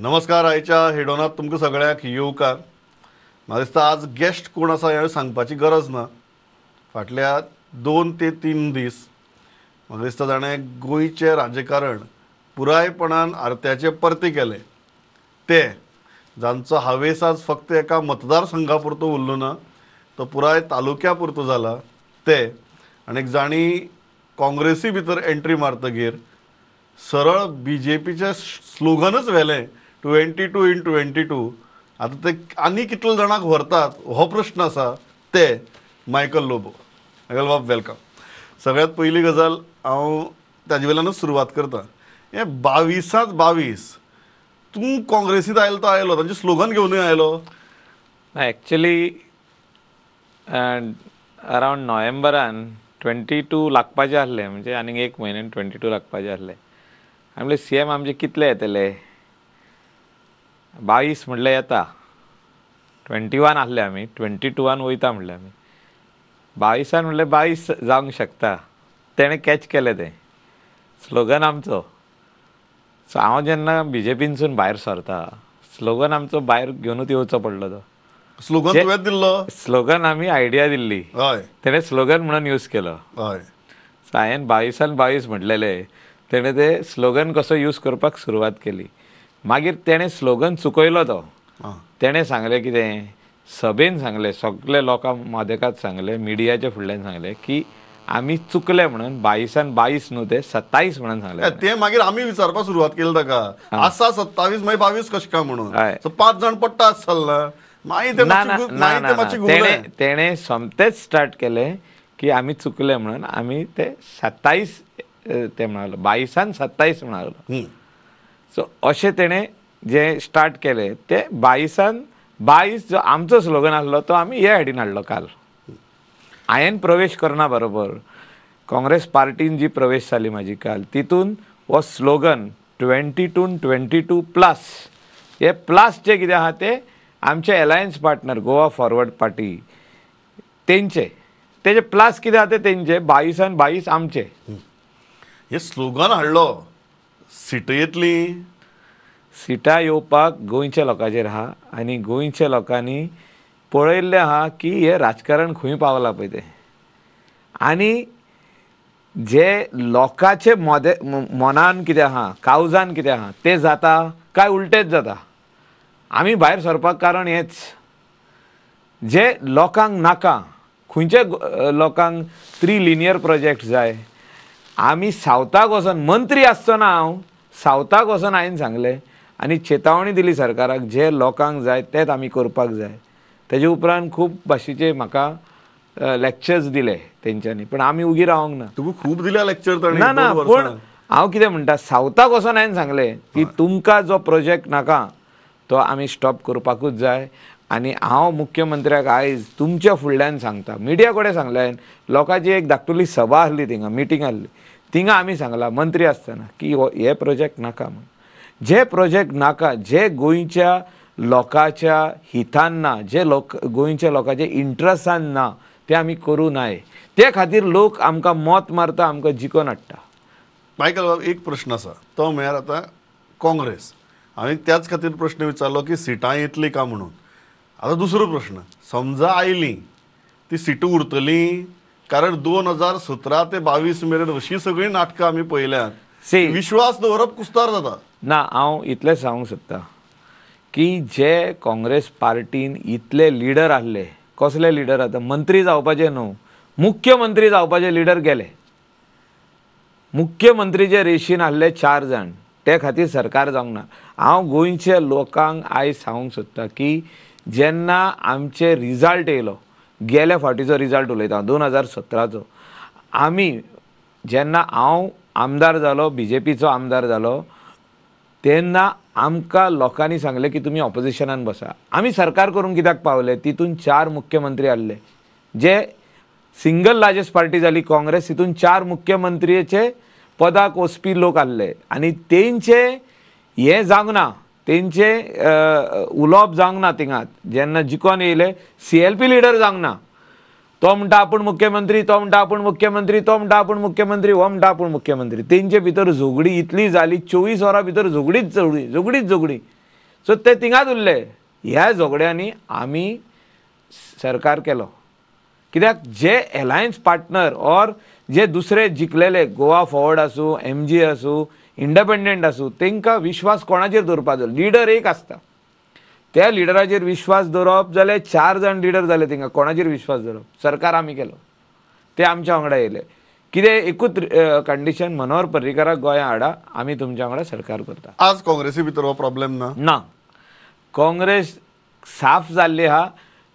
नमस्कार. आयच्या हेडोनात तुमकां सगळ्यांक येवकार. म्हाका दिसता आज गेस्ट कोण आसा हें सांगपाची गरज ना. फाटल्या 2 ते 3 दीस म्हाका दिसता जाणें गोंयचें राजकारण पुरायपणान आरत्याचें परतें केलें, ते जांचो हावेस आज फक्त एका मतदारसंघा पुरतो उरलो ना, तो पुराय तालुक्या पुरतो जाला ते, आनी जांणी काँग्रेसी भितर एंट्री मारतगीर सरळ बी जे पीचें स्लोगनच व्हेलें 22 इन 22. आतां ते आनी कितले जाणांक व्हरतात हो प्रश्न आसा. ते मायकल लोबो. मायकल बाब, welcome. सगळ्यात पयली गजाल हांव ताजे वयल्यानूच सुरवात करता. हे 22 22 तूं काँग्रेसीत आयलो तो आयलो, तांचें स्लोगन घेवनूय आयलो. एक्चुली अरावंड नोव्हेंबरान 22 लागपाचें आसलें, म्हणजे आनीक एक म्हयन्यान 22 लागपाचें आसलें. आनी म्हणलें सी एम आमचे कितले येतले, 22 म्हणलें येता, 21 आसले आमी, 22 वयता म्हणलें आमी, 22 म्हणलें 22 जावंक शकता. तेणें कॅच केलें तें स्लोगन आमचो. सो हांव जेन्ना बी जे पीनसून भायर सरता, स्लोगन आमचो भायर घेवनूच येवचो पडलो. तो स्लोगन तुवें दिल्लो, स्लोगन आमी आयडिया दिल्ली, हय, तेणें स्लोगन म्हणून यूज केलो. हय, सो हांवें 22 22 म्हटलेलें, तेणें ते स्लोगन कसो यूज करपाक सुरवात केली. मागीर तेणें स्लोगन चुकयलो. तो तेणें सांगलें कितें, सभेन सांगलें, सगळे लोकांक मादेकात सांगलें, मिडियाच्या फुडल्यान सांगलें की आमी चुकले म्हणून 22 22 न्हू ते 27 म्हणून सांगलें. ते मागीर आमी विचारपाक सुरवात केली ताका, आसा 27 मागीर 22 कशें काय म्हणून. 5 जाण पडटा आसतना मागीर तेणें सोमतेच स्टार्ट केलें की आमी चुकले म्हणून, आमी ते 27 ते म्हणालो, 22 27 म्हणालो. सो अशें तेणें जें स्टार्ट केलें ते 22 22 जो आमचो स्लोगन आसलो तो आमी हे सायडीन हाडलो. काल हांवें प्रवेश करना बरोबर काँग्रेस पार्टीन जी प्रवेश जाली म्हाजी काल, तितून हो स्लोगन 22 22 प्लस, हे प्लस जे कितें आहा ते आमचे alliance partner Goa forward party तेंचे, तेजे प्लस कितें आहा ते तेंचे 22 22 आमचे. हे स्लोगन हाडलो, सिटां येतली. सिटां येवपाक गोंयच्या लोकांचेर आहा, आनी गोंयच्या लोकांनी पळयल्लें आहा की हें राजकारण खंय पावलां पळय तें, आनी जे लोकांचे मोदे मनान कितें आहा, कावजान कितें आहा तें जाता काय उलटेंच जाता. आमी भायर सरपाक कारण हेंच, जे लोकांक नाका, खंयच्या लोकांक 3 लिनियर प्रोजेक्ट जाय. आमी सावथाक वचोन, मंत्री आसतना हांव सावथाक वचोन हांवें सांगलें आनी चेतावणी दिली सरकाराक, जे लोकांक जाय तेंच आमी करपाक जाय. तेजे उपरांत खूब भाशेचे म्हाका लेक्चर्स दिले तेंच्यांनी, पूण आमी उगी रावंक ना. तुका खूब दिल्या लेक्चर? ना ना, पूण हांव कितें म्हणटा, सावथाक वचोन हांवें सांगलें की तुमकां जो प्रोजेक्ट नाका तो आमी स्टॉप करपाकूच जाय. आनी हांव मुख्यमंत्र्याक आयज तुमच्या फुडल्यान सांगता, मिडिया कडेन सांगलें हांवें, लोकांची एक धाकटुली सभा आसली थिंगा, मिटींग आसली थिंगा आमी सांगलां मंत्री आसतना की हे प्रोजेक्ट नाका म्हूण. जे प्रोजेक्ट नाका, जे गोंयच्या लोकांच्या हितान ना, जे लोक गोंयच्या लोकांच्या इंट्रस्टान ना, ते आमी करूं नाय. ते खातीर लोक आमकां मत मारता, आमकां जिखोवन हाडटा. मायकल बाब, एक प्रश्न आसा तो म्हळ्यार आतां काँग्रेस, हांवें त्याच खातीर प्रश्न विचारलो की सिटां येतलीं काय म्हणून. आतां दुसरो प्रश्न, समजा आयलीं ती सिटां उरतलीं? कारण 2017 ते 22 मेरेन अशीं सगळीं नाटकां आमी पळयल्यांत, विश्वास दवरप कुस्तार जाता. ना, हांव इतलें सांगूंक सोदता की जे काँग्रेस पार्टीन इतले लिडर आसले, कसले लिडर आतां मंत्री जावपाचे न्हू, मुख्यमंत्री जावपाचे लिडर गेले. मुख्यमंत्रीचे रेशीन आसले 4 जाण, ते खातीर सरकार जावंक ना. हांव गोंयच्या लोकांक आयज सांगूंक सोदता की जेन्ना आमचे रिजल्ट येयलो, गेल्या फावटीचो रिजल्ट उलयता हांव, 2017चो, आमी जेन्ना हांव आमदार जालो, बी जे पीचो आमदार जालो, तेन्ना आमकां लोकांनी सांगलें की तुमी ऑपोजिशनान बसा. आमी सरकार करूंक कित्याक पावले, तितून 4 मुख्यमंत्री आसले, जे सिंगल लार्जस्ट पार्टी जाली काँग्रेस, तितून 4 मुख्यमंत्रीचे पदाक वचपी लोक आसले आनी तेंचे हें जावंक ना, तेंचे उलोवप जावंक ना. थिंगा जेन्ना जिखोन येयले सी एल पी लिडर जावंक ना, तो म्हणटा आपूण मुख्यमंत्री, तो म्हणटा आपूण मुख्यमंत्री, तो म्हणटा आपूण मुख्यमंत्री, हो म्हणटा आपूण मुख्यमंत्री. तेंचे भितर झगडी इतली जाली, 24 वरां भितर झगडीच झगडी, झगडीच झगडी. सो ते थिंगाच उरले. ह्या झगड्यांनी आमी सरकार केलो. कित्याक जे एलायन्स पार्टनर ऑर जे दुसरे जिखलेले गोवा फॉरवर्ड आसूं, एमजी आसूं, इंडिपेंडंट आसूं, तांकां विश्वास कोणाचेर दवरपाचो? लिडर एक आसता, त्या लिडराचेर विश्वास दवरप जाल्यार 4 जाण लिडर जाले, तांकां कोणाचेर विश्वास दवरप? सरकार आमी केलो, ते आमच्या वांगडा येयले. कितें एकूच कंडिशन, मनोहर पर्रीकाराक गोंया हाडा, आमी तुमच्या वांगडा सरकार करता. आज काँग्रेसी भितर हो प्रॉब्लेम ना? ना, काँग्रेस साफ जाल्ली आहा.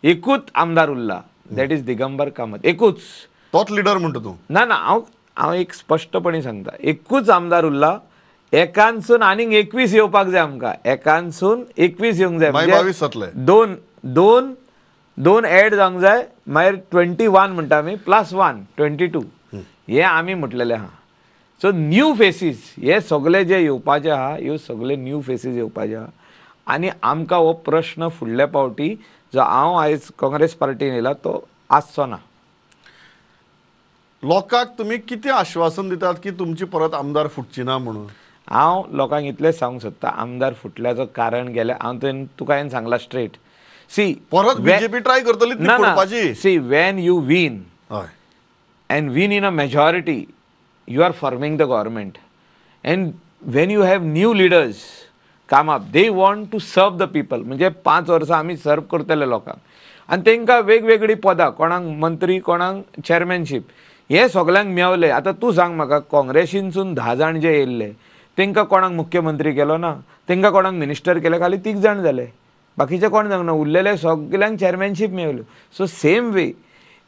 एकूच आमदार उरला, that is Digambar Kamat, एकूच. तोच लिडर म्हणटा तूं? ना ना, हांव हांव एक स्पश्टपणी सांगता, एकूच आमदार उरला. एकानसून आनीक 21 येवपाक जाय आमकां, एकानसून 21 येवंक जाय, 22 जातले, दोन दोन दोन एड जावंक जाय, मागीर 21 म्हणटा आमी, प्लस 1 22 हे आमी म्हटलेलें आहा. सो न्यू फेसीस हे सगळे जे येवपाचे आहा, ह्यो सगळे न्यू फेसीस येवपाचे आहा. आनी आमकां हो प्रश्न फुडल्या पावटी जो हांव आयज काँग्रेस पार्टीन येयला तो आसचो ना. लोकांक तुमी कितें आश्वासन दितात की तुमची परत आमदार फुटची ना म्हणून? हांव लोकांक इतलेंच सांगूंक सोदता, आमदार फुटल्याचो कारण गेलें हांव तुवें तुका हांवें सांगलां स्ट्रेट. सी परत बीजेपी ट्राय करतली ती फोडपाची. See when you win and win in a majority, you are forming the government. And when you have new leaders come up, they want to serve the people. म्हणजे 5 वर्सां आमी सर्व करतले लोकांक, आनी तांकां वेगवेगळीं पदां, कोणाक मंत्री, कोणाक चेअरमॅनशीप, हे सगल्यांक मेवले. आतां तूं सांग म्हाका, काँग्रेसीनसून 10 जाण जे येयल्ले तांकां कोणाक मुख्यमंत्री केलो ना, तांकां कोणाक मिनिस्टर केले, खाली 3 जाण जाले, बाकीचे कोण जावंक ना, उरलेले सगल्यांक चेअरमॅनशीप मेवल्यो. सो सेम वे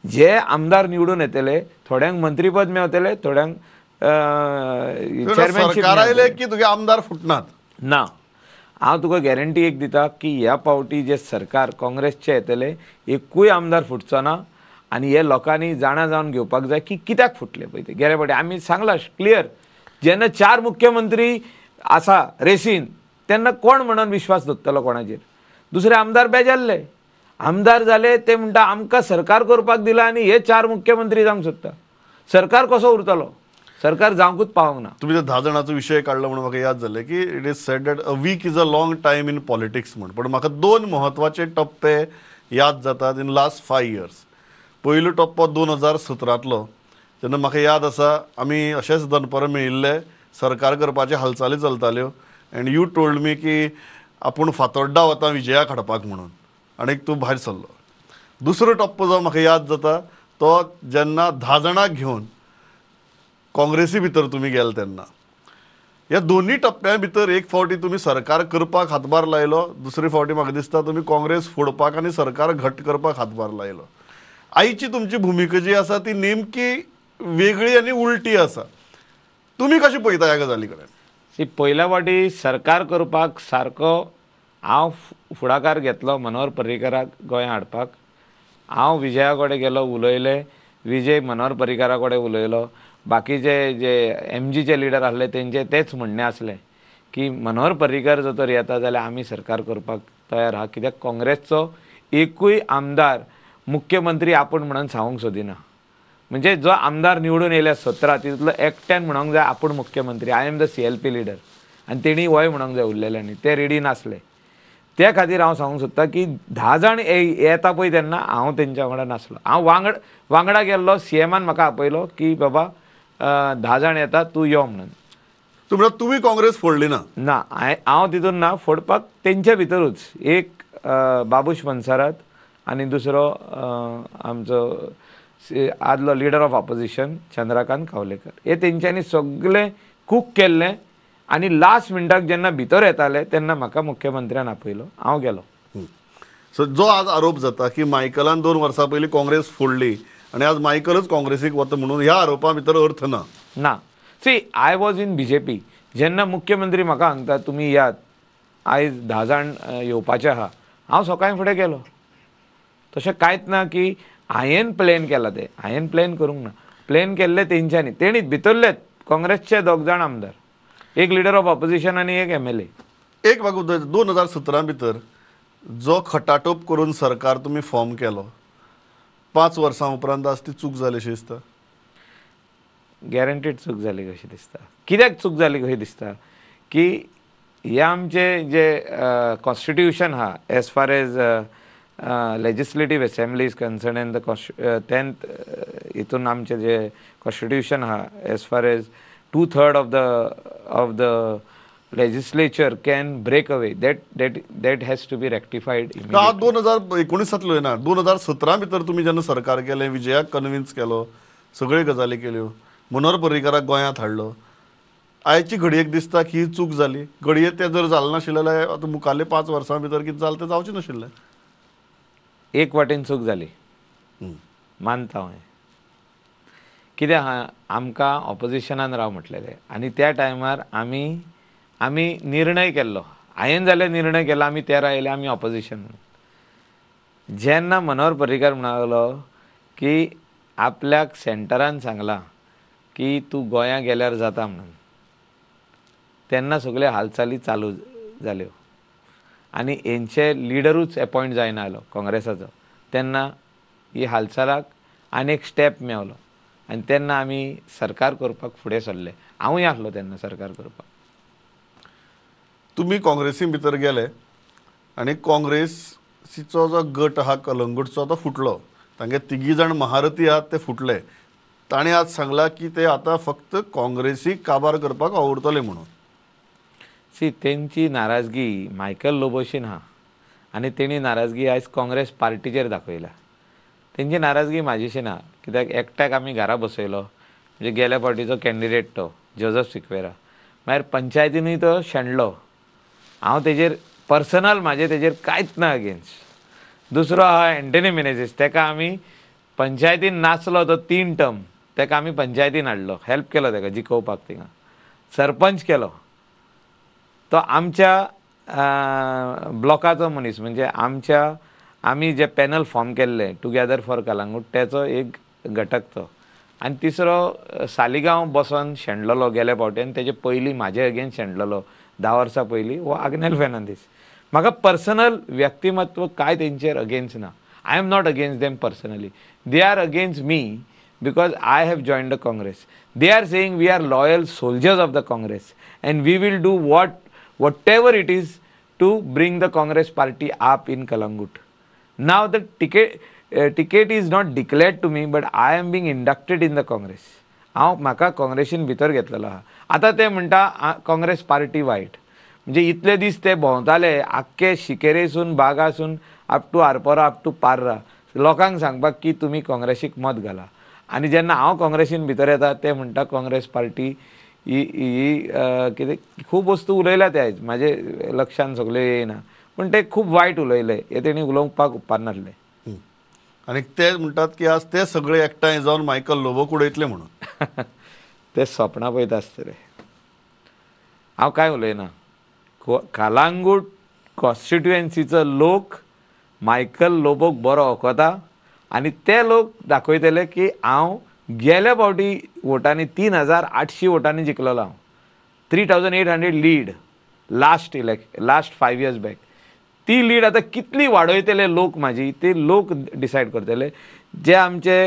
जे आमदार निवडून येतले थोड्यांक मंत्रीपद मेवतले, थोड्यांक चेअरमॅनशीप. आयले की तुगे आमदार फुटनात ना. हांव तुका गॅरंटी एक दिता की ह्या पावटी जे सरकार काँग्रेसचे येतले एकूय आमदार फुटचो ना. आनी हे लोकांनी जाणा जावन घेवपाक जाय की कित्याक फुटले पळय ते गेले फावटी आमी सांगलां क्लियर, जेन्ना 4 मुख्यमंत्री आसा रेसीन तेन्ना कोण म्हणून विश्वास दवरतलो कोणाचेर? दुसरे आमदार बेजारले, आमदार जाले ते म्हणटा आमकां सरकार करपाक दिलां आनी हे 4 मुख्यमंत्री जावंक सोदता, सरकार कसो उरतलो? सरकार जावंकूच पावंक ना. तुमी 10 जाणांचो विशय काडलो म्हणून म्हाका याद जालें की it is said that a week is a long time in politics म्हण, पण म्हाका 2 म्हत्वाचे टप्पे याद जातात इन लास्ट 5 इयर्स. पयलो टप्पो 2017तलो, जेन्ना म्हाका याद आसा आमी अशेंच दनपरां मेळिल्ले, सरकार करपाचे हालचाली चलताल्यो एंड you told मी की आपूण फातोड्डा वता विजयाक हाडपाक म्हणून, आनी तूं भायर सरलो. दुसरो टप्पो जो म्हाका याद जाता तो जेन्ना 10 जाणांक घेवन काँग्रेसी भितर तुमी गेले तेन्ना. ह्या दोन्ही टप्प्यां भितर एक फावटी तुमी सरकार करपाक हातभार लायलो, दुसरे फावटी म्हाका दिसता तुमी काँग्रेस फोडपाक आनी सरकार घट करपाक हातभार लायलो. आयची तुमची भुमिका जी आसा ती नेमकी वेगळी आनी उलटी आसा. तुमी कशी पळयता ह्या गजाली कडेन? सी, पयल्या फावटी सरकार करपाक सारको हांव फुडाकार घेतलो मनोहर पर्रीकाराक गोंया हाडपाक. हांव विजया कडेन गेलो, उलयले, विजय मनोहर पर्रीकारा कडेन उलयलो, बाकीचे जे एमजीचे लिडर आसले तेंचे तेच म्हणणें आसलें की मनोहर पर्रीकार जर तर येता जाल्यार आमी सरकार करपाक तयार आहा, कित्याक काँग्रेसचो एकूय आमदार मुख्यमंत्री आपूण म्हणून सांगूंक सोदिना. म्हणजे जो आमदार निवडून येयल्या 17 तितूंतलो एकट्यान म्हणूंक जाय आपूण मुख्यमंत्री, I am the CLP leader, आनी तेणी वय म्हणूंक जाय उरलेल्यांनी, ते रेडी नासले. त्या खातीर हांव सांगूंक सोदता की 10 जाण येता पळय तेन्ना हांव तेंच्या वांगडा नासलो. हांव वांगडा गेल्लो, सीएमान म्हाका आपयलो की बाबा 10 जाण येता तूं यो म्हणून. तुमी काँग्रेस फोडली ना? ना, हांव तितून ना फोडपाक, तेंच्या भितरूच एक बाबूश मनसारात आनी दुसरो आमचो आदलो leader of opposition Chandrakant Kavlekar, हे तेंच्यांनी सगळें कूक केल्लें. आनी लास्ट मिनटाक जेन्ना भितर येताले तेन्ना म्हाका मुख्यमंत्र्यान आपयलो, हांव गेलो. सो जो आज आरोप जाता की मायकलान 2 वर्सां पयलीं काँग्रेस फोडली आनी आज मायकलच काँग्रेसीक वता म्हणून, ह्या आरोपा भितर अर्थ ना? ना. See, I was in BJP. जेन्ना मुख्यमंत्री म्हाका सांगता तुमी यात, आयज 10 जाण येवपाचे आहा, हांव सकाळीं फुडें गेलो. तशें कांयच ना की हांवें प्लॅन केला, तें हांवें प्लॅन करूंक ना, प्लॅन केल्लें तेंच्यांनी, तेणीच भितरलेच काँग्रेसचे 2 जाण आमदार, एक लिडर ऑफ ऑपोजिशन आनी एक MLA. एक म्हाका 2017 भितर जो खटाटोप करून सरकार तुमी फॉर्म केलो, 5 वर्सां उपरांत आज ती चूक जाली अशी दिसता? गॅरंटीड चूक जाली कशी दिसता. कित्याक चूक जाली कशी दिसता की हे आमचे जे कॉन्स्टिट्युशन आहा as far as legislative assembly is concern and the tenth हितून आमचे जे कॉन्स्टिट्युशन आहा as far as 2/3 of the legislature can break away, that has to be rectified. 2019 ना 2017 भितर तुमी जेन्ना सरकार केलें, विजयाक कन्विन्स केलो, सगळ्यो गजाली केल्यो, मनोहर पर्रीकाराक गोंयांत हाडलो, आयची घडयेक दिसता की ही चूक जाली. घडये तें जर जालें नाशिल्लें जाल्यार आतां मुखारले 5 वर्सां भितर कितें जालें तें जावचें नाशिल्लें. एक वाटेन चूक जाली मानता हांव. कितें आहा, आमकां ऑपोजिशनान राव म्हटलेलें आनी त्या टायमार आमी निर्णय केल्लो, हांवें जाल्यार निर्णय केलो, आमी 13 आयले, आमी ऑपोजिशन म्हणून. जेन्ना मनोहर पर्रीकार म्हणलो की आपल्याक सेंटरान सांगलां की तूं गोंया गेल्यार जाता म्हणून, तेन्ना सगळ्यो हालचाली चालू जाल्यो आनी हेंचे लिडरूच एपॉयंट जायना जालो काँग्रेसाचो, तेन्ना ही हालचालाक आनी एक स्टेप मेवलो आनी तेन्ना आमी सरकार करपाक फुडें सरले. हांवूय आसलो तेन्ना सरकार करपाक. तुमी काँग्रेसी भितर गेले आनी काँग्रेसीचो जो गट आहा कलंगूटचो तो फुटलो, तांगे तिगी जाण महारथी आहात ते फुटले. ताणें आज सांगलां की ते आतां फक्त काँग्रेसीक काबार करपाक वावुरतले म्हणून. सी, तेंची नाराजगी मायकल लोबोशी ना आनी तेणी नाराजगी आयज काँग्रेस पार्टीचेर दाखयल्या. तेंची नाराजगी म्हाजेशी ना, कित्याक एकट्याक आमी घरा बसयलो, म्हणजे गेल्या फावटीचो कॅन्डिडेट तो जोजफ सिक्वेरा, मागीर पंचायतीनूय तो शेणलो. हांव तेजेर पर्सनल म्हाजें तेजेर कांयच ना अगेन्स्ट. दुसरो आहा एंटनी मिनेझीस, तेका आमी पंचायतीन नाचलो तो 3 टर्म, तेका आमी पंचायतीन हाडलो, हेल्प केलो तेका जिखोवपाक, थिंगा सरपंच केलो. तो आमच्या ब्लॉकाचो मनीस, म्हणजे आमच्या आमी जे पॅनल फॉर्म केल्ले टुगेदर फॉर कलंगूट तेचो एक घटक तो. आनी तिसरो सालिगांव बसोन शेणलेलो गेल्या फावटी आनी तेजे पयलीं म्हाजे अगेन्स्ट शेणलेलो 10 वर्सां पयलीं, हो आग्नेल फेर्नांदीस. म्हाका पर्सनल व्यक्तिमत्व कांय तेंचेर अगेन्स्ट ना. I am not against them personally, they are against me because I have joined the Congress. They are saying we are loyal soldiers of the Congress and we will do whatever it is to bring the Congress party up in Calangute. Now the ticket is not declared to me, but I am being inducted in the Congress. हांव म्हाका काँग्रेसीन भितर घेतलेलो आहा. आतां ते म्हणटा Congress party वायट, म्हणजे इतले दीस ते भोंवताले आख्खे शिकेरेसून बागासून up to Arpora up to Parra लोकांक सांगपाक की तुमी काँग्रेसीक मत घाला. आनी जेन्ना हांव काँग्रेसीन भितर येता ते म्हणटा काँग्रेस पार्टी ही ही कितें खूब वस्तू उलयल्या ते आयज म्हाजे लक्षान सगळ्यो येयना, पूण ते खूब वायट उलयले, हे तेणी उलोवपाक उपकारनासलें. आनी ते म्हणटात की आज ते सगळे एकठांय जावन मायकल लोबोक उडयतले म्हणून. ते सपनां पळयता आसतले. हांव कांय उलयना. कलंगूट कॉन्स्टिट्युएन्सीचो लोक मायकल लोबोक बरो वखता आनी ते लोक दाखयतले की हांव गेल्या फावटी वोटांनी 3800 वोटांनी जिखलेलो. हांव 3800 लीड लास्ट 5 इयर्स बॅक. ती लीड आतां कितली वाडयतले लोक म्हाजी ते लोक डिसायड करतले. जे आमचे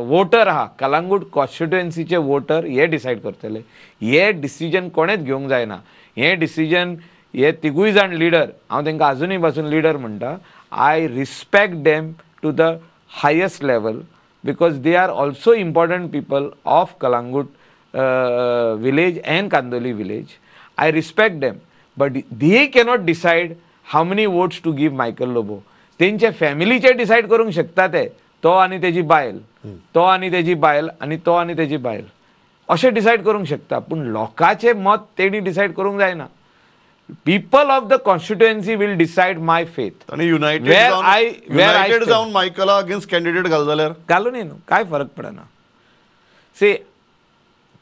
वोटर आहा कलंगूट कॉन्स्टिट्युएन्सीचे वोटर हे डिसायड करतले. हे डिसिजन कोणेच घेवंक जायना. हे डिसिजन हे तिगूय जाण लिडर, हांव तांकां आजुनूय पासून लिडर म्हणटा. I respect them to the highest level because they are also important people of Calangute village and Candolim village. I respect them, but they cannot decide how many votes to give Michael Lobo. तेंचे फॅमिलीचे decide करूंक शकता ते, तो आनी तेजी बायल, तो आनी तेजी बायल आनी तो आनी तेजी बायल अशें डिसायड करूंक शकता, पूण लोकांचें मत तेणी डिसायड करूंक जायना. People of the constituency will decide my fate. आनी युनायटेड जावन मायकला अगेन्स्ट कॅन्डिडेट घाल जाल्यार घालून न्हू, कांय फरक पडना. सी,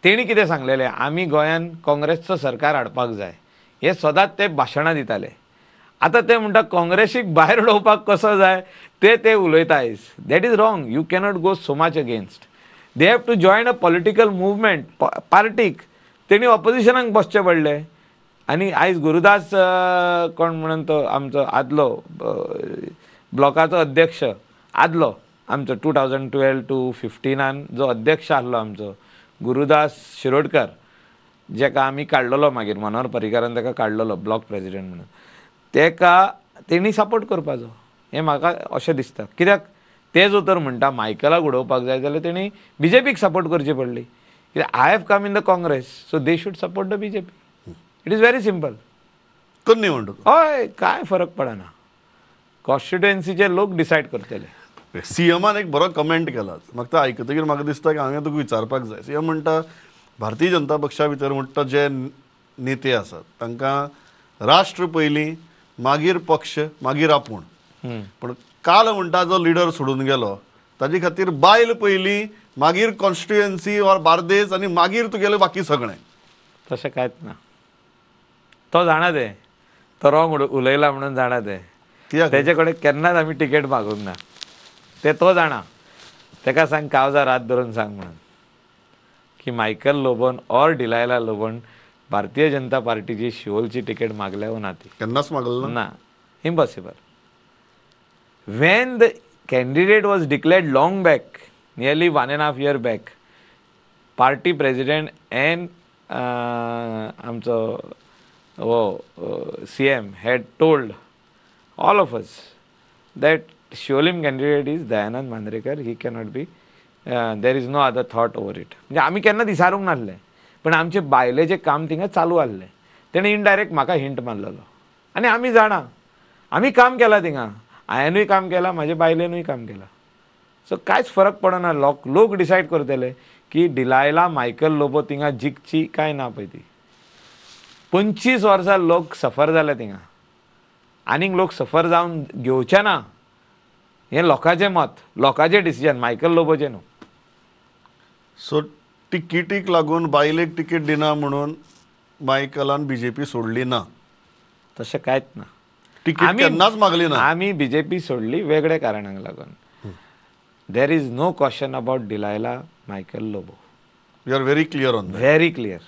तेणी कितें सांगलेलें, आमी गोंयान काँग्रेसचो सरकार हाडपाक जाय, हे सदांच ते भाशणां दिताले. आतां ते म्हणटा काँग्रेसीक भायर उडोवपाक कसो जाय ते ते उलयता आयज. That is wrong. You cannot go so much against. They have to join a political movement. पार्टीक तेणी ऑपोजिशनाक बसचें पडलें. आनी आयज गुरुदास कोण म्हणून तो आमचो आदलो ब्लॉकाचो अध्यक्ष, आदलो आमचो 2012 to 15 जो अध्यक्ष आसलो आमचो गुरुदास शिरोडकर, जेका आमी काडलेलो मागीर मनोहर पर्रीकारान ताका काडलेलो ब्लॉक प्रेजिडेंट म्हणून, तेका तेणी सपोर्ट करपाचो हें म्हाका अशें दिसता. कित्याक ते जो तर म्हणटा मायकलाक उडोवपाक जाय जाल्यार तेणी बीजेपीक सपोर्ट करची पडली. कित्याक I have come in the Congress, so they should support the BJP. It is very simple. कोण म्हणटा? हय, कांय फरक पडना, कॉन्स्टिट्युएन्सीचे लोक डिसायड करतले. सीएमान एक बरो कमेंट केला, म्हाका तो आयकतकीर म्हाका दिसता की हांवें तुका विचारपाक जाय. सीएम म्हणटा भारतीय जनता पक्षा भितर म्हणटा जे नेते आसात तांकां राष्ट्र पयलीं, मागीर पक्ष, मागीर आपूण. पण काल म्हणटा जो लिडर सोडून गेलो ताजे खातीर बायल पयलीं, मागीर कॉन्स्टिट्युएन्सी ऑर बार्देस आनी मागीर तुगेलें बाकी सगळें. तशें कांयच ना. तो जाणा तें, तो रॉंग उलयला म्हणून जाणा तें. तेजे कडेन केन्नाच आमी टिकेट मागूंक ना, ते तो जाणा. तेका सांग कावजार हात धरून सांग म्हणून की Michael लोबोन or Delilah लोबोन Bharatiya Janata पार्टीची शिवोलची तिकेट मागल्या वो ना? ती केन्नाच मागल ना, impossible. When the candidate was declared long back, nearly 1.5 year back, party president and आमचो हो CM had told all of us that Siolim candidate is Dayanand Mandrekar, he cannot be, there is no other thought over it. म्हणजे आमी केन्ना दिसारूंक नासलें, पण आमचे बायलेचें काम थिंगा चालू आसलें. तेणें इनडायरेक्ट म्हाका हिंट मारलेलो आनी आमी जाणा, आमी काम केलां थिंगा, हांवेंनूय काम केलां, म्हाजे बायलेनूय काम केलां. सो कांयच फरक पडना. लोक डिसायड करतले की डिलायला मायकल लोबो थिंगा जिखची काय ना. पळय ती 25 वर्सां लोक सफर जाले थिंगा, आनीक लोक सफर जावन घेवचे ना. हें लोकांचें मत, लोकांचें डिसिजन, मायकल लोबोचें न्हू. सो तिकेटीक लागून बायलेक तिकेट दिना म्हणून मायकलान बीजेपी सोडली ना? तशें कांयच ना. तिकेट केन्नाच मागली ना. आमी बीजेपी सोडली वेगळ्या कारणांक लागून. There is no question about Delilah Michael Lobo. You are very clear on that. Very clear.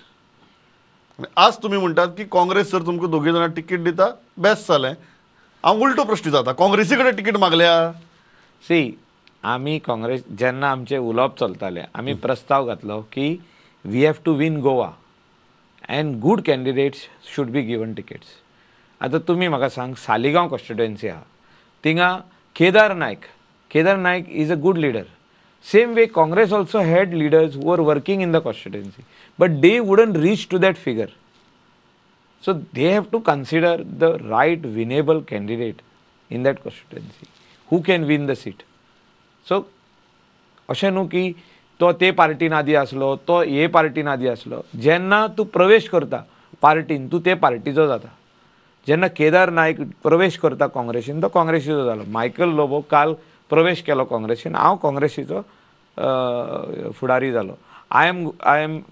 आज तुमी म्हणटात की काँग्रेस जर तुमकां दोगी जाणां तिकेट दिता बेस्ट जालें. हांव उल्टो प्रश्न जाता, काँग्रेसी कडेन तिकेट मागल्या? सी, आमी काँग्रेस जेन्ना आमचें उलोवप चलतालें आमी प्रस्ताव घातलो की we have to win Goa and good candidates should be given tickets. आतां तुमी म्हाका सांग, सालिगांव कॉन्स्टिट्युएन्सी आहा, थिंगा Kedar Naik, Kedar Naik is a good leader. Same way Congress also had leaders who are working in the constituency, but they wouldn't reach to that figure. So they have to consider the right winnable candidate in that constituency who can win the seat. So अशें न्हू की तो ते पार्टीन आदी आसलो, तो हे पार्टीन आदी आसलो. जेन्ना तूं प्रवेश करता पार्टीन, तूं ते पार्टीचो जाता. जेन्ना केदार नायक प्रवेश करता काँग्रेसीन, तो काँग्रेसीचो जालो. मायकल लोबो काल प्रवेश केलो काँग्रेसीन, हांव काँग्रेसीचो फुडारी जालो. I am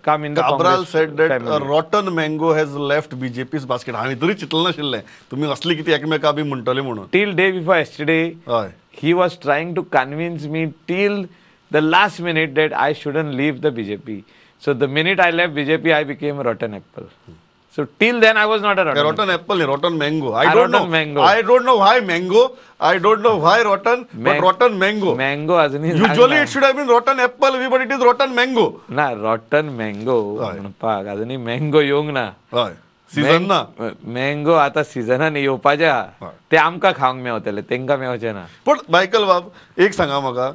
come in the Cabral said that a rotten mango has left BJP's basket. हांवें तरी चिंतलें नाशिल्लें तुमी असली कितें एकमेका बी म्हणटले म्हणून. Till day before yesterday he was trying to convince me till the last minute that I shouldn't leave the BJP. So the minute I left BJP I became rotten apple. So till then I was not a rotten apple, rotten mango. I don't know. Mango. I don't know why mango. I don't know why rotten, but rotten mango. Mango अजूनही Usually it should have been rotten apple, but it is rotten mango. ना, rotten mango म्हणपाक अजूनही mango येवंक ना. हय, season ना. Mango आतां सिजनान येवपाचें आहा, ते आमकां खावंक मेवतले, तेंकां मेवचें ना. पण मायकल बाब एक सांगा म्हाका,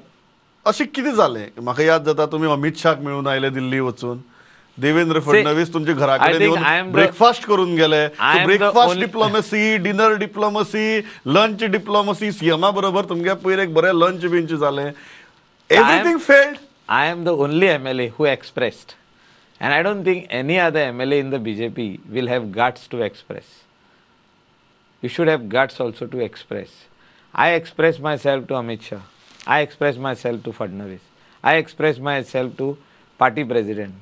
अशें कितें जालें? म्हाका याद जाता तुमी अमित शाहक मेळून आयले दिल्ली वचून, देवेंद्र फडणवीस तुमच्या घरा कडेन येवन ब्रेकफास्ट करून गेले. Breakfast diplomacy, dinner diplomacy, lunch diplomacy, सीएमा बरोबर तुमगे पयर एक बरें लंच बिंच जालें. Everything failed. I am the only MLA who expressed, and I don't think any other MLA in the BJP will have guts to express. You should have guts also to express. I express myself to Amit Shah, I express myself to Fadnavis, I express myself to party president,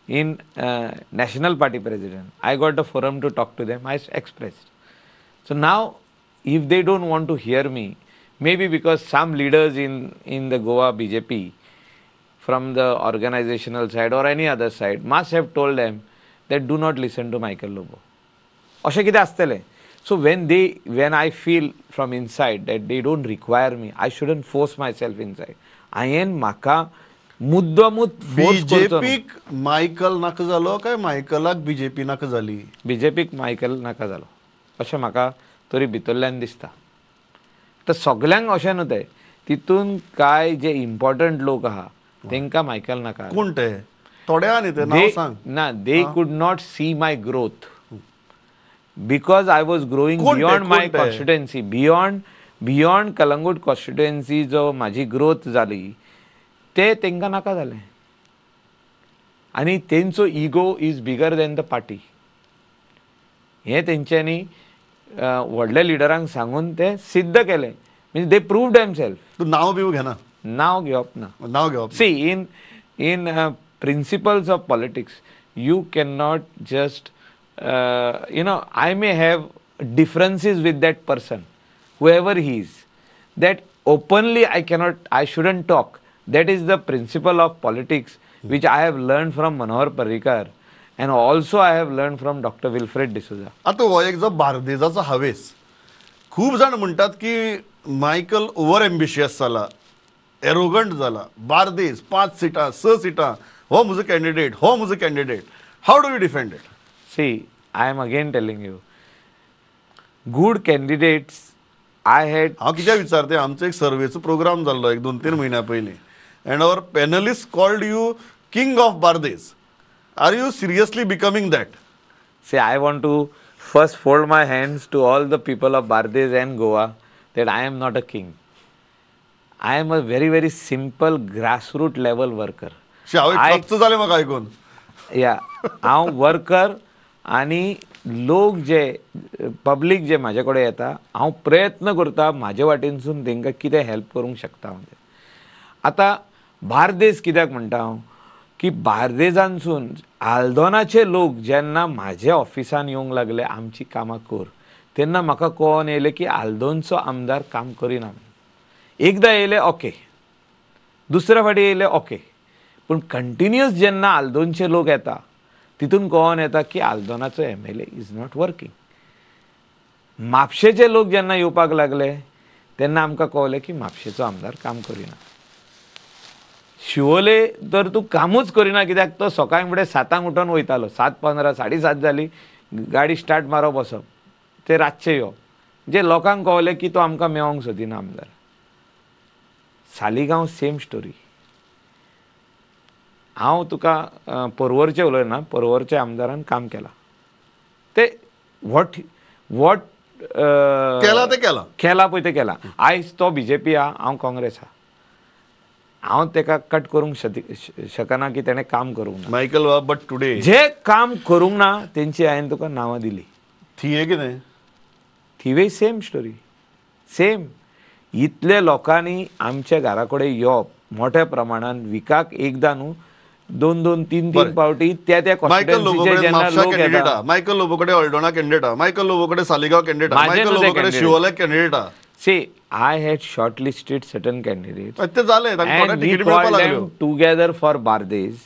in national party president. I got a forum to talk to them, I expressed. So now if they don't want to hear me, maybe because some leaders in the Goa BJP from the organizational side or any other side must have told them that do not listen to Michael Lobo. अशें कितें आसतलें. So when I feel from inside that they don't require me, I shouldn't force myself inside. हांवें म्हाका मुद्दमूच बीजेपीक Michael नाका जालो काय मायकलाक BJP नाका जाली? बीजेपीक मायकल नाका जालो अशें म्हाका तरी भितरल्यान दिसता. तर सगल्यांक अशें न्हू तें, तितून कांय जे इम्पॉर्टंट लोक आहा तेंकां मायकल नाका. कोण ते? थोडे न्ही ते, नांव सांग. ना, they could not see my growth because I was growing beyond my constituency, beyond Calangute constituency जो म्हाजी ग्रोथ जाली ते तेंकां नाका जालें. आनी तेंचो ego is bigger than the party हें तेंच्यांनी व्हडल्या लिडरांक सांगून ते सिद्ध केलें. म्हणजे दे प्रूव्ड देमसेल्फ. तूं नांव बिव घेना? नांव घेवप ना. नांव घेवप. See, in principles of politics you can not just you know, I may have differences with that person, whoever he is, that openly I cannot, I shouldn't talk. That is the principle of politics which I have learned from Manohar Parrikar and also I have learned from Dr. Wilfred D'Souza. आता हो एक जो बार्देजाचो हावेस, खूब जाण म्हणटात की Michael over ambitious जाला, एरोगंट जाला, बार्देज 5 सिटां 6 सिटां, हो म्हजो कॅन्डिडेट, हो म्हजो candidate. How do you defend it? See, I am again telling you, good candidates I had. हांव कित्याक विचारते, आमचो एक सर्वेचो प्रोग्राम जाल्लो एक 2-3 म्हयन्या पयलीं and our panelist called you king of Bardez. Are you seriously becoming that? See, I want to first fold my hands to all the people of Bardez and Goa that I am not a king. I am a very very simple grassroots level worker. हांव जालें म्हाका आयकून. या, हांव worker आनी लोक जे public जे म्हाजे कडेन येता हांव प्रयत्न करता म्हाजे वाटेनसून तांकां कितें हेल्प करूंक शकता हांव. आतां बार्देस कित्याक म्हणटा हांव की बार्देजानसून आल्दोनाचे लोक जेन्ना म्हाज्या ऑफिसान येवंक लागले आमची कामां कर, तेन्ना म्हाका कळोन येयलें की आल्दोनचो आमदार काम करिना. एकदां येयले ओके, दुसऱ्या फावटी येयले ओके, पूण कंटिन्युअस जेन्ना आल्दोनचे लोक येता तितून कळोन येता की आल्दोनाचो MLA is not working. म्हापशेचे लोक जेन्ना येवपाक लागले तेन्ना आमकां कळलें की म्हापशेचो आमदार काम करिना. शिवोले तर तूं कामूच करिना कित्याक तो सकाळीं फुडें 7 उठोन वयतालो, 7:15 7:30 जाली गाडी स्टार्ट मारप बसप, ते रातचें येवप, जे लोकांक कळलें की तो आमकां मेळोंक सोदिना आमदार. Saligao same story. हांव तुका पर्वरचें उलयना, पर्वरच्या आमदारान काम केलां ते what what केलां तें केलां, केलां पळय तें केलां. आयज तो बीजेपी आहा, हांव काँग्रेस आहा, हांव तेका कट करूंक शकना की तेणें काम करूंक ना. मायकल बाब, बट टुडे जे काम करूंक ना तेंची हांवें तुका नांवां दिली. थिये कितें? थिवे सेम स्टोरी सेम. इतले लोकांनी आमच्या घरा कडेन येवप मोठ्या प्रमाणान विकाक एकदां न्हू 2-2, 3-3 पावटी त्या त्या कॉन्स्टिट्युएन्सीचे जेन्ना लोक येता. मायकल लोबो कडेन अल्डोना कॅन्डिडेट आहा, मायकल लोबो कडेन सालिगांव कॅन्डिडेट आहा, मायकल लोबो कडेन शिवोले कॅन्डिडेट आहा. See, I had shortlisted certain candidates. And we called them together for Bardez.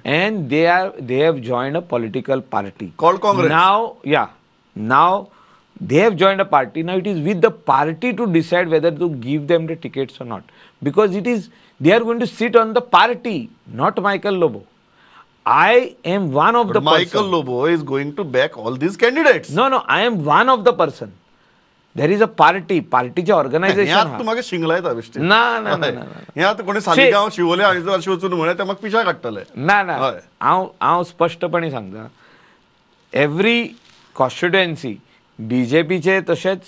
And they have joined a political party. Called Congress. Now, yeah. Now, they have joined a party. Now, it is with the party to decide whether to give them the tickets or not. Because it is, they are going to sit on the party, not Michael Lobo. I am one of the person. Michael Lobo is going to back all these candidates. No, no, I am one of the person. There is a party, पार्टीचे organisation. तूं म्हाका शिंगलायता बेश्टें. ना ना ना हें आतां कोणी सालिगांव शिवोले हांगा अशें वचून म्हळें तें म्हाका पिशा काडटले. ना ना, हांव हांव स्पश्टपणी सांगता, एवरी कॉन्स्टिट्युएन्सी बीजेपीचे तशेंच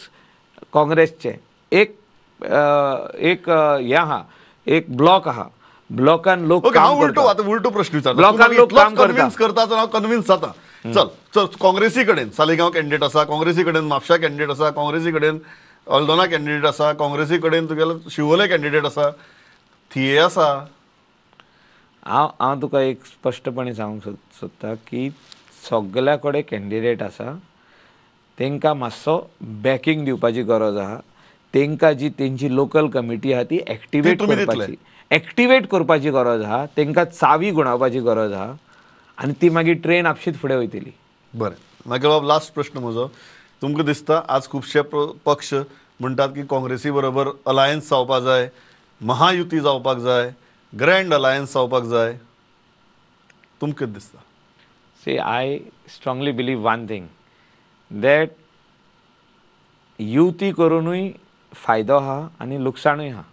काँग्रेसचे एक एक हें आहा, एक ब्लॉक आहा, ब्लॉकान लोक काम करता. आतां उलटो प्रश्न विचारता, ब्लॉकान लोक काम कन्विन्स करता हांव कन्विन्स जाता. चल चल, काँग्रेसी कडेन सालिगांव कॅन्डिडेट आसा, काँग्रेसी कडेन म्हापशा कॅन्डिडेट आसा, काँग्रेसी कडेन अल्दोना कॅन्डिडेट आसा, काँग्रेसी कडेन तुगेलो शिवोले कॅन्डिडेट आसा, थिये आसा. हांव हांव तुका एक स्पश्टपणे सांगूंक सोदता की सगल्या कडेन कॅन्डिडेट आसा, तांकां मातसो बॅकींग दिवपाची गरज आहा. तांकां जी तेंची लोकल कमिटी आहा ती एक्टिवेट करपाची, एक्टिवेट करपाची गरज आहा, तांकां चावी गुणावपाची गरज आहा आनी ती मागीर ट्रेन आपशीत फुडें वयतली. बरें मागीर बाब, लास्ट प्रश्न म्हजो, तुमकां दिसता आज खुबशे पक्ष म्हणटात की काँग्रेसी बरोबर अलायन्स जावपाक जाय, महायुती जावपाक जाय, ग्रँड अलायन्स जावपाक जाय? तुमकां कितें दिसता? See, I strongly believe one thing, that युती करुनूय फायदो आहा आनी लुकसाणूय आहा.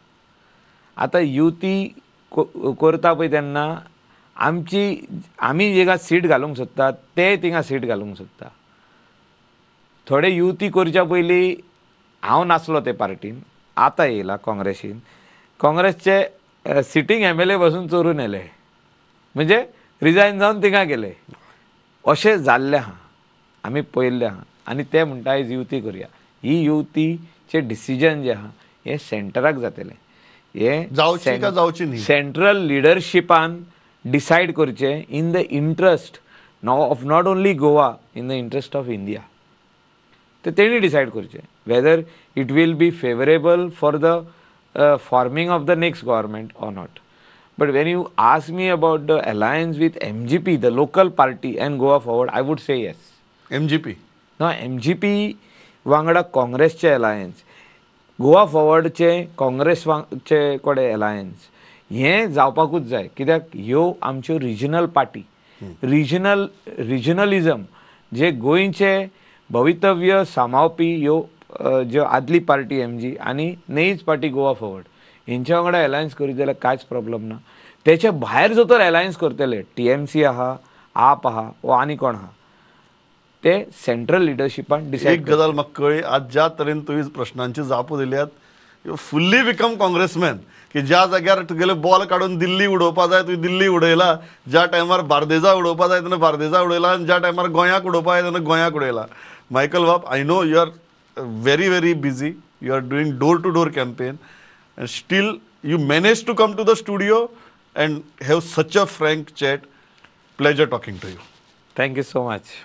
आतां युती करता पळय तेन्ना आमची आमी जेका सीट घालूंक सोदता ते थिंगा सीट घालूंक सोदता. थोडे युती करच्या पयलीं हांव नासलो ते पार्टीन, आतां येयला काँग्रेसीन, काँग्रेसचे सिटींग MLA बसून चोरून येले, म्हणजे रिजायन जावन थिंगा गेले, अशें जाल्लें आहा, आमी पळयल्लें आहा. आनी ते म्हणटा आयज युती करुया. ही युतीचें डिसिजन जें आहा हें सेंटराक जातलें, हें जावची काय जावची न्ही सेंट्रल लिडरशिपान डिसायड करचें in the interest of not only Goa, in the interest of India. ते तेणी डिसायड करचें whether it will be favourable for the forming of the next government or not. But when you ask me about the alliance with MGP, the local party, and Goa Forward, I would say yes. MGP? No, MGP वांगडा काँग्रेसचे alliance, Goa फॉरवर्डचे Congress चे कडेन alliance हें जावपाकूच जाय. कित्याक ह्यो आमच्यो regional party, रिजनलिजम जे गोंयचे भवितव्य सामावपी ह्यो ज्यो आदली पार्टी MG आनी नवीच पार्टी गोवा फॉरवर्ड हेंच्या वांगडा अलायन्स करीत जाल्यार कांयच प्रॉब्लम ना. तेच्या भायर जर तर अलायन्स करतले, TMC आहा, आप आहा वो आनी कोण आहा, ते सेंट्रल लिडरशिपान डिसायड. एक गजाल म्हाका कळ्ळी आज, ज्या तरेन तुवें प्रश्नांची जापो दिल्यात, you fully become congressman, की ज्या जाग्यार तुगेले बॉल काडून दिल्ली उडोवपा जाय तुवें दिल्ली उडयला, ज्या टायमार बार्देजा उडोवपा जाय तेन्ना बार्देजा उडयला, आनी ज्या टायमार गोंयाक उडोवपा जाय तेन्ना गोंयाक उडयला. मायकल बाब, I know you are very very busy, you are doing door to door campaign, and still you manage to come to the studio and have such a frank chat. Pleasure talking to you. Thank you so much.